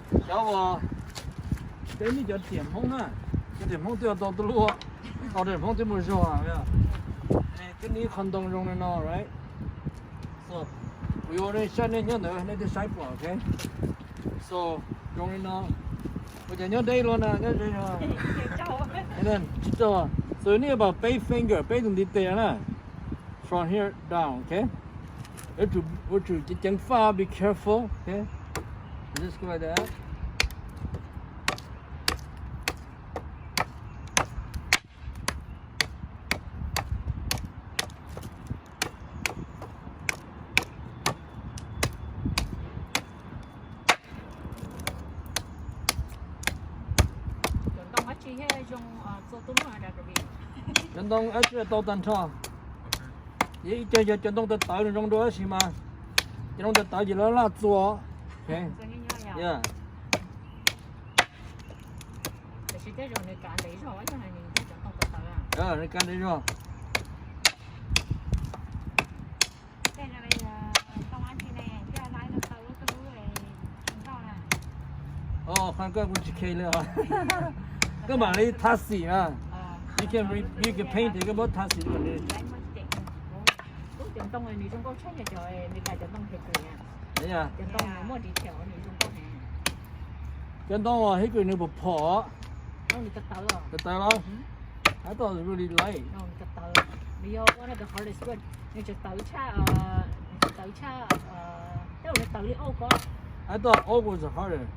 Cov uas peb nej cov riam Hmoob na, cov riam Hmoob twb tau tuaj luaj, tau riam Hmoob twb muaj zog. Twb nij qho ntoo zoo li no, right? So, kuv yuav nej saib, nej nyob ntawd nej thiaj saib pom, ok? So, zoo li no. Ua cas nyob deb luaj na, nyob ze zog. Tsis tau. So, nej about peb finger, peb tus ntiv tes na. From here down, okay? Ua tsum ceev faj, be careful, okay? Just go like that. Cov ntoo dab tsi tau tag nrho. Ib co yog cov ntoo tawv tawv nws zoo dua tab sis mas cov ntoo tawv tawv ces lawv laj txua. Nws kav ntev zog. Koj kuj tsis khe li os. Koj mam li tha xim na. You can re-, you can paint it, koj muab tha xim rau nws. Cov ntoo hickory nws phom phom. Tawv tawv los? I thought it was really light. I thought oak was harder.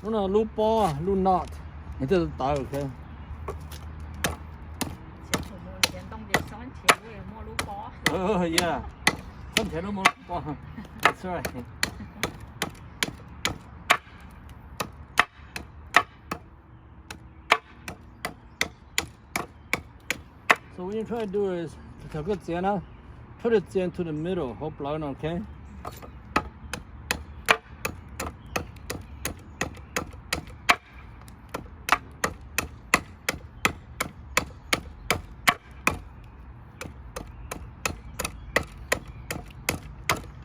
Lub no lub pob, lub nut, nws thiaj tawv. Yeah, txhob nrhiav lub muaj lub pob. That's right. So what you try to do is, thaum koj txiav na, put it in to the middle, hauv plawv no, okay?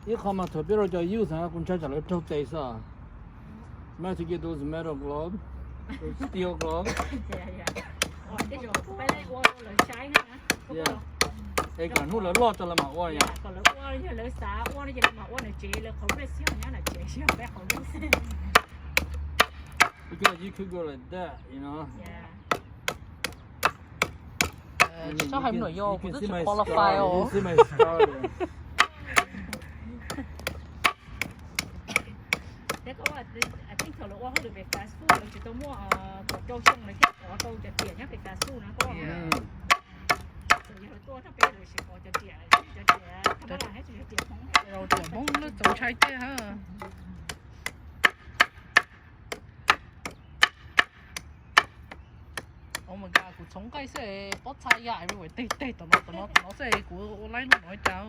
Ib qho mas thaum peb rau cov youth na kuv ntshai tsam lawv raug tes xwb. Might to get those metal gloves, those steel gloves. Es kom hnub lawv loj tso lawv mam ua yom. Because you could go like that, you know. Tsis txhob hais nws yog kuv twb tsis qualify os. Thaum lawv ua hauj lwm pem fast food lawv tsis tau muaj kaum rau xyoo lawv thiaj kov tau cov riam nyob pem fast food no koj. Yog lawv tuaj txog peb lawv tsis kov cov riam, cov riam thab laj thiab tsis yog riam Hmoob. Riam Hmoob lawv txaus ntshai tiag. Oh my god, kuv txhoov nqaij xwb pob txha ya everywhere, teg teg tom no tom no tom no xwb kuv ua laib lub no cas.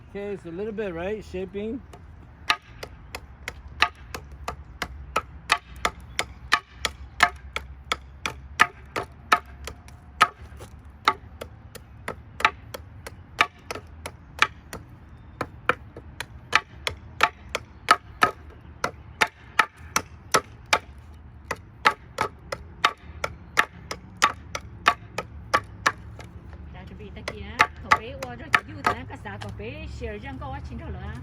Okay, it's a little bit, right? Shaping. Thaum peb ua rau cov yug tas koj xav kom peb share zaj nkauj dab tsi nrog lawv?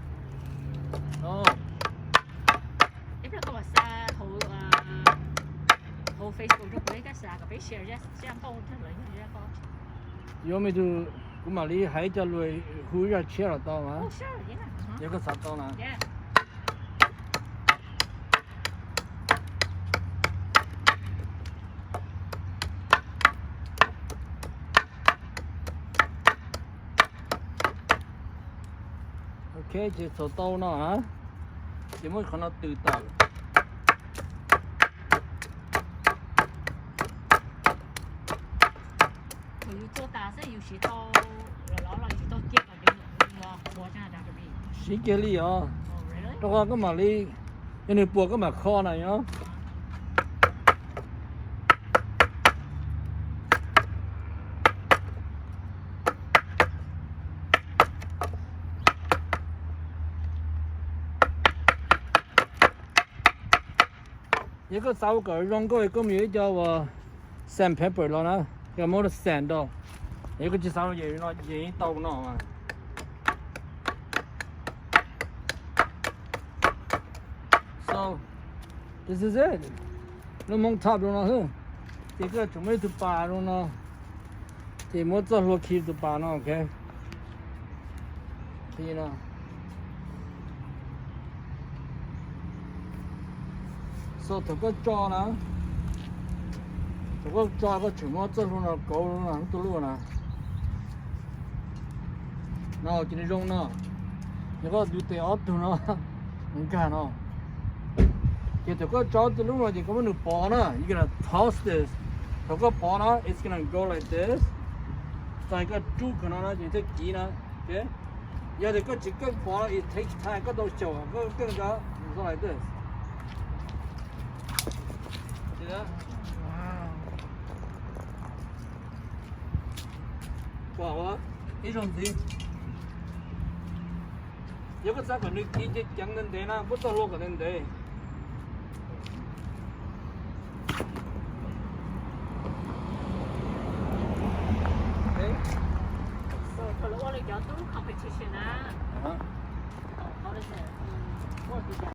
Ib pliag koj mam xa hauv Facebook rau kuv, koj xav kom peb share zaj nkauj nrog lawv yog zaj nkauj dab tsi? Yuav me tus, kuv mam li hais ib co lus hu ib zaj tshiab los tau mas. Yog koj xav tau na. Ok, ces txaus tau no, ces muab qhov no tws tawm. Thaum yus txua tas xwb yus siv tau los los yus tsis tau cia kom nws ua qhuav. Siv kiag li os. Rau qhov koj mam li, yog nws puas koj mam kho na yom. Yog koj xav ua kom zoo nkauj koj mus yuav ib co uas sandpaper los na, yog muab sand rau. Yog koj tsis xav los ces no yeej tau no. So, this is it. Lub Hmoob top zoo no xwb. Ces koj tseem muaj ib tug pas zoo no, ces muab txoj hlua khi tus pas no, ok. Khi no. So thaum koj tso na, thaum koj tso koj tseem muab txoj hlua no kauv no tus lub na. No ces nws zoo no. Yog koj tus tes ob tug no nkag no, ces thaum koj tso tus lub no ces koj muab nws pov na, you gonna toss this. Thaum koj pov na, it's gonna go like this. Txais koj rub khov no no ces thiaj kiv na. Yog tias koj tsis keej pov no, it takes time, koj tau xyaum koj keej tso, go like this. Pom ua ib zaug ntxiv. Yog koj xav kom nws kiv ceev ceev ntev ntev na, muab txoj hlua kom ntev ntev.